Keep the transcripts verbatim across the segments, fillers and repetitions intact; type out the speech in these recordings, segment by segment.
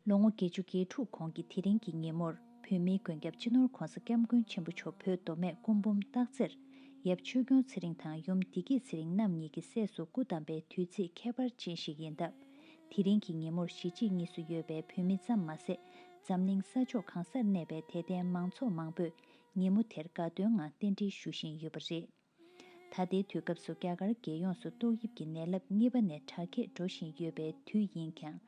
ལོ་ངོ་བརྒྱད་ཅུ་གྱ་དྲུག་གོང་གི་དེ་རིང་གི་ཉིན་མོར། བོད་མིའི་མགོན་སྐྱབས་སྤྱི་ནོར་༧གོང་ས་༧སྐྱབས་མགོན་ཆེན་པོ་མཆོག་བོད་མདོ་སྨད་སྐུ་འབུམ་སྟག་རྩེར། ཡབ་ཆོས་སྐྱོང་ཚེ་རིང་དང་ཡུམ་བདེ་སྐྱིད་ཚེ་རིང་རྣམ་གཉིས་ཀྱི་སྲས་སུ་སྐུ་བལྟམས་པའི་དུས་ཚིགས་ཁྱད་པར་ཅན་ཞིག་ཡིན་སྟབས། དེ་རིང་གི་ཉིན་མོར་གཞིས་བྱེས་གཉིས་སུ་ཡོད་པའི་བོད་མི་ཙམ་མ་ཟད། འཛམ་གླིང་ས་ཕྱོགས་གང་སར་གནས་པའི་དད་ལྡན་མང་ཚོགས་མང་པོས་ཉིན་མོ་དེར་དགའ་སྟོན་ངང་རྟེན་འབྲེལ་ཞུ་བཞིན་ཡོད་པ་རེད། ད་ལྟའི་དུས་སྐབས་སུ་རྒྱ་གར་རྒྱལ་ཡོངས་སུ་ཏོག་དབྱིབས་ཀྱི་ནད་རླབས་གཉིས་པ་ནས་དྲག་སྐྱེད་འགྲོ་བཞིན་ཡོད་པའི་དུས་ཡིན་ཀྱང་།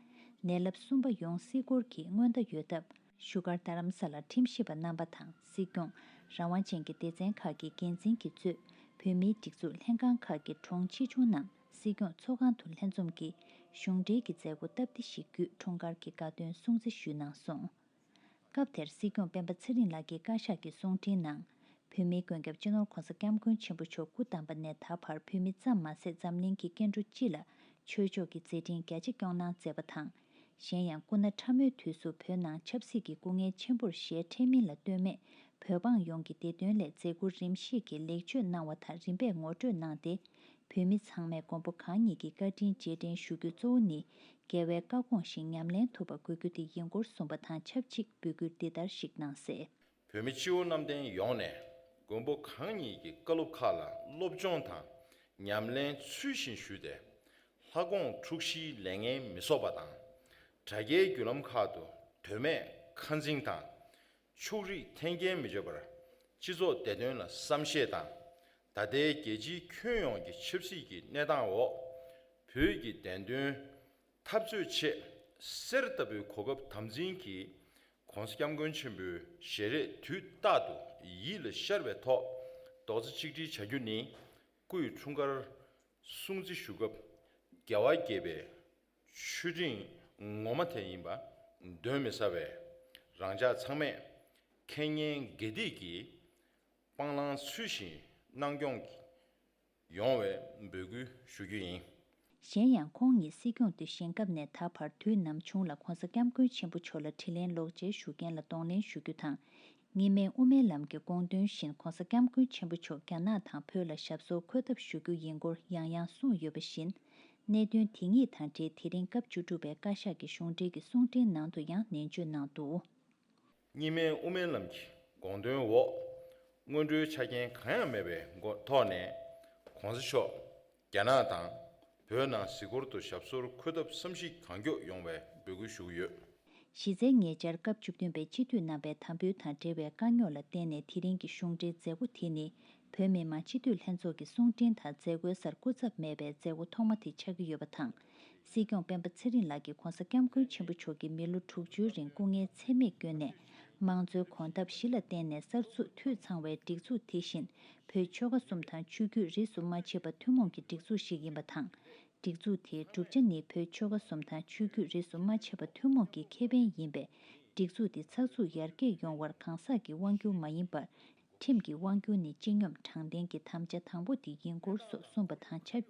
ནད་རླབས་གསུམ་པ་ཡོང་སྲིད་སྐོར་གྱི་སྔོན་བརྡ་ཡོད་སྟབས། བཞུགས་སྒར་རྡ་རམ་ས་ལར་ཁྲིམས་ཞིབ་པ་རྣམ་པ་དང་སྲིད་སྐྱོང་། རང་དབང་ཅན་གྱི་སྡེ་ཚན་ཁག་གི་འགན་འཛིན་གྱིས་གཙོས་བོད་མིའི་སྒྲིག་འཛུགས་ལྷན་ཁང་ཁག་གི་དྲུང་ཆེ་ཆུང་རྣམས་སྲིད་སྐྱོང་ཚོགས་ཁང་དུ་ལྷན་འཛོམས་ཀྱིས་གཞུང་འབྲེལ་གྱི་མཛད་སྒོ་སྟབས་བདེ་ཞིག་བརྒྱུད་འཁྲུངས་སྐར་གྱི་དགའ་སྟོན་སྲུང་བརྩི་ཞུས་གནང་སོང་། སྐབས་དེར་སྲིད་སྐྱོང་སྤེན་པ་ཚེ་རིང་ལགས་ཀྱིས་བཀའ་ཤག་གི་གསུང་འཕྲིན་ནང་། བོད་མིའི་མགོན་སྐྱབས་སྤྱི་ནོར་༧གོང་ས་༧སྐྱབས་མགོན་ཆེན་པོ་མཆོག་སྐུ་བལྟམས་པ་ནས་ད་བར་བོད་མི་ཙམ་མ་ཟད་འཛམ་གླིང་གི་སྐྱེ་འགྲོ་སྤྱི་ལ་ཆོས་ཕྱོགས་ཀྱི་མཛད་འཕྲིན་རྒྱ་ཆེ་སྐྱོང་གནང་མཛད་པ་དང་། གཞན་ཡང་སྐུ་ན་ཕྲ་མོའི་དུས་སུ་བོད་ནང་ཆབ་སྲིད་ཀྱི་སྐུ་ངལ་ཆེན་པོར་ཞལ་འཕྲད་མིན་ལ་ལྟོས་མེད་བོད་འབངས་ཡོངས་ཀྱི་བདེ་དོན་སླད་མཛད་ཁུར་རིམ་བཞིན་གྱིས་ལེགས་བཅོས་གནང་བ་དང་རིམ་པས་ངོ་སྤྲོད་གནང་སྟེ། བོད་མི་ཚང་མས་མགོན་པོ་གང་ཉིད་ཀྱི་བཀའ་དྲིན་རྗེས་དྲན་ཞུ་རྒྱུ་གཙོ་བོ་ནི། རྒྱལ་བའི་བཀའ་དགོངས་བཞིན་ཉམས་ལེན་ཐུབ་པ་དགོས་རྒྱུ་དེ་ཡིན་སྐོར་གསུངས་པ་དང་ཆབས་ཅིག་འབོད་སྐུལ་འདི་ལྟར་ཞིག་གནང་གསལ། བོད་མི་སྤྱི་བོ་གནམ་བསྟན་ཡོངས་ནས་མགོན་པོ་གང་ཉིད་ཀྱི་བཀའ་སློབ་ཁག་ལ་སློབ་སྦྱོང་དང་ཉམས་ལེན་ཚུལ་བཞིན་ཞུས་ཏེ། ལྷ་དགོངས་འཁྲུགས་གཞིའི་ལས་ངན་མི་གསོག་པ་དང་། དྲ་རྒྱའི་བརྒྱུད་ལམ་ཁག་ཏུ་དོན་མེད་ཁ་འཛིང་དང་། ཕྱོགས་རིས་འཐེན་འཁྱེར་མི་བྱེད་པར་སྤྱི་ཚོགས་བདེ་དོན་ལ་བསམ་ཤེས་དང་། ད་ལྟའི་རྒྱལ་སྤྱིའི་ཁྱོན་ཡོངས་ཀྱི་ཆབ་སྲིད་ཀྱི་གནས་སྟངས་འོག་བོད་ཀྱི་བདེན་དོན་འཐབ་རྩོད་ཆེད་གསེར་ལྟ་བུའི་གོ་སྐབས་དམ་འཛིན་གྱིས་༧གོང་ས་༧སྐྱབས་མགོན་ཆེན་པོའི་ཞལ་རས་དུས་རྟག་ཏུ་ཡིད་ལ་ཤར་བའི་ཐོག་རྡོག་རྩ་གཅིག་སྒྲིལ་བྱ་རྒྱུ་ནི་སྐུའི་འཁྲུངས་སྐར་སྲུང་བརྩི་ཞུ་སྐབས་རྒྱལ་བ་དགྱེས་པའི་མཆོད་སྤྲིན་ངོ་མ་དེ་ཡིན་པ་གདོན་མི་ཟ་བས། རང་ཅག་ཚང་མས་མཁས་སྙན་དགེ་སྡིག་གི་སྤང་བླང་ཚུལ་བཞིན་གནང་སྐྱོང་ཡོང་བའི་འབོད་སྐུལ་ཞུ་རྒྱུ་ཡིན། གཞན་ཡང་ཁོང་ཉིད་སྲིད་སྐྱོང་དུ་བཞེངས་སྐབས་ནས་ད་བར་དུས་ནམ་བྱུང་ལ་༧གོང་ས་༧སྐྱབས་མགོན་ཆེན་པོ་མཆོག་ལ་དྲིན་ལན་ལོག་འཇལ་ཞུ་མཁན་ལ་གདོང་ལེན་ཞུ་རྒྱུ་དང་། གཉིས་སྨན་དབུ་མའི་ལམ་གྱི་དགོངས་དོན་བཞིན་༧གོང་ས་༧སྐྱབས་མགོན་ཆེན་པོ་མཆོག་རྒྱ་ནག་དང་བོད་ལ་ཞབས་སོར་འཁོད་ཐབས་ཞུ་རྒྱུ་ཡིན་སྐོར་ཡང་ཡང་གསུངས་ཡོད་པ་བཞིན། གནད་དོན་དེ་ཉིད་དང་འབྲེལ་དེ་རིང་སྐབས་བཅུ་དྲུག་པའི་བཀའ་ཤག་གི་གཞུང་འབྲེལ་གྱི་གསུང་འཕྲིན་ནང་དུ་ཡང་ནན་བརྗོད་གནང་འདུག། གཉིས་སྨན་དབུ་མའི་ལམ་གྱི་དགོངས་དོན་འོག་སྔོན་འགྲོའི་ཆ་རྐྱེན་གང་ཡང་མེད་པའི་སྒོ་ཐོག་ནས་༧གོང་ས་མཆོག་རྒྱ་ནག་དང་བོད་ནང་གཟིགས་སྐོར་དུ་ཞབས་སོར་འཁོད་ཐབས་བསམ་གཞིག་གང་མགྱོགས་ཡོང་བའི་འབོད་སྐུལ་ཞུ་གི་ཡོད། གཞི་རྩའི་ཉེ་ཆར་སྐབས་བཅུ་བདུན་པའི་སྤྱི་འཐུས་རྣམ་པའི་དམ་འབུལ་དང་འབྲེལ་བའི་དཀའ་རྙོག་ལ་བརྟེན་ནས་དེ་རིང་གི་གཞུང་འབྲེལ་མཛད་སྒོ་དེ་ནི། བོད་མི་མང་སྤྱི་འཐུས་ལྷན་ཚོགས་ཀྱི་གསུང་འཕྲིན་དང་མཛད་སྒོའི་སར་སྐུ་ཚབ་མེད་པའི་མཛད་སྒོ་ཐོག་མ་དེ་ཆགས་ཀྱི་ཡོད་པ་དང་། སྲིད་སྐྱོང་སྤེན་པ་ཚེ་རིང་ལགས་ཀྱིས་༧གོང་ས་༧སྐྱབས་མགོན་ཆེན་པོ་མཆོག་གིས་མི་ལོ་དྲུག་ཅུའི་རིང་སྐུ་ངལ་ཚད་མེད་བསྐྱོན་ནས། མང་གཙོའི་གོམ་སྟབས་གཞི་ལ་བརྟེན་ནས་གསར་འཛུགས་འཐུས་ཚང་བའི་སྒྲིག་འཛུགས་དེ་བཞིན། བོད་ཆོལ་ཁ་གསུམ་དང་ཆོས་བརྒྱུད་རིས་སུ་མ་ཆད་པ་ཐུན་མོང་གི་སྒྲིག་འཛུགས་ཤིག་ཡིན་པ་དང་། སྒྲིག་འཛུགས་དེའི་གྲུབ་ཆ་ནི་བོད་ཆོལ་ཁ་གསུམ་དང་ཆོས་བརྒྱུད་རིས་སུ་མ་ཆད་པ་ཐུན་མོང་གི་ཁེ་ཕན་ཡིན་པས། སྒྲིག་འཛུགས་འདི་ཚགས་ཚུད་ཡར་རྒྱས་ཡོང་བར་གང་ཟག་གི་དབང་སྒྱུར་མ་ཡིན་པར། ཁྲིམས་ཀྱི་དབང་སྒྱུར་ནི་སྤྱི་སྙོམས་དྲང་བདེན་གྱི་དམ་བཅའ་དང་པོ་དེ་ཡིན་སྐོར་སོགས་གསུངས་པ་དང་ཆབས་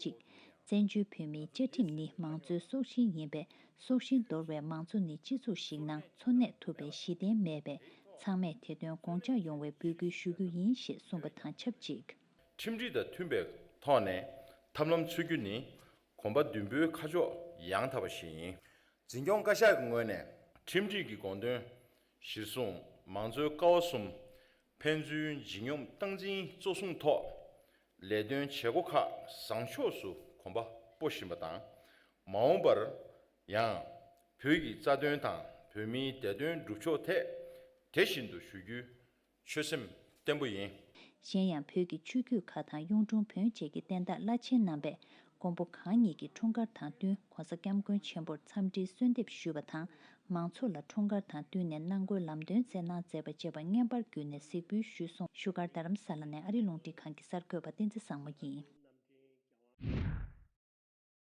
ཅིག། བཙན་བྱོལ་བོད་མིའི་བཅའ་ཁྲིམས་ནི་མང་གཙོའི་སྲོག་ཤིང་ཡིན་པས། སྲོག་ཤིང་འདོར་བའི་མང་གཙོ་ནི་སྤྱི་ཚོགས་ཤིག་ནང་འཚོ་གནས་ཐུབ་པའི་གཞི་རྟེན་མེད་པས། ཚང་མས་དེ་དོན་དགོངས་འཇགས་ཡོང་བའི་འབོད་སྐུལ་ཞུ་རྒྱུ་ཡིན་ཞེས་གསུངས་པ་དང་ཆབས་ཅིག། ཁྲིམས་སྒྲིག་དང་མཐུན་པའི་ཐོག་ནས་ཐབས་ལམ་འཚོལ་རྒྱུ་ནི་གོམ་པ་མདུན་སྤོས་ཁ་ཕྱོགས་ཡང་དག་པ་ཞིག་ཡིན། འཛིན་སྐྱོང་བཀའ་ཤག་གི་ངོས་ནས་ཁྲིམས་སྒྲིག་གི་དགོངས་དོན་གཞིར་བཟུང་མང་གཙོའི་ཀ་བ་གསུམ་ཕན་ཚུན་ལྗིད་སྙོམས་སྟངས་འཛིན་གཙོ་བཟུང་ཐོག་ལས་དོན་བྱེད་སྒོ་ཁག་བཟང་ཕྱོགས་སུ་གོམ་པ་སྤོ་བཞིན་པ་དང་། མ་འོངས་པར་ཡང་བོད་ཀྱི་རྩ་དོན་དང་བོད་མིའི་བདེ་དོན་སྒྲུབ་ཕྱོགས་ཐད་དེ་བཞིན་དུ་ཞུ་རྒྱུའི་ཆོད་སེམས་བརྟན་པོ་ཡིན། གཞན་ཡང་བོད་ཀྱི་ཆོས་བརྒྱུད་ཁག་དང་གཡུང་དྲུང་བོན་བཅས་ཀྱི་བསྟན་བདག་བླ་ཆེན་རྣམ་པས་མགོན་པོ་གང་ཉིད་ཀྱི་འཁྲུངས་སྐར་དང་བསྟུན་༧གོང་ས་༧སྐྱབས་མགོན་ཆེན་པོར་འཚམས་འདྲིའི་གསོལ་འདེབས་ཞུས་པ་དང་། མང་ཚོགས་ལ་འཁྲུངས་སྐར་དང་བསྟུན་ནས་གནང་སྒོའི་ལམ་སྟོན་སྩལ་གནང་མཛད་པ་བཅས་པ་བརྙན་པར་བརྒྱུད་ནས་གཟིགས་འབུལ་ཞུས་སོང་། བཞུགས་སྒར་རྡ་རམ་ས་ལ་ནས་ཨ་རི་རླུང་འཕྲིན་ཁང་གི་གསར་འགོད་པ་བསྟན་འཛིན་བཟང་མོ་ཡིན།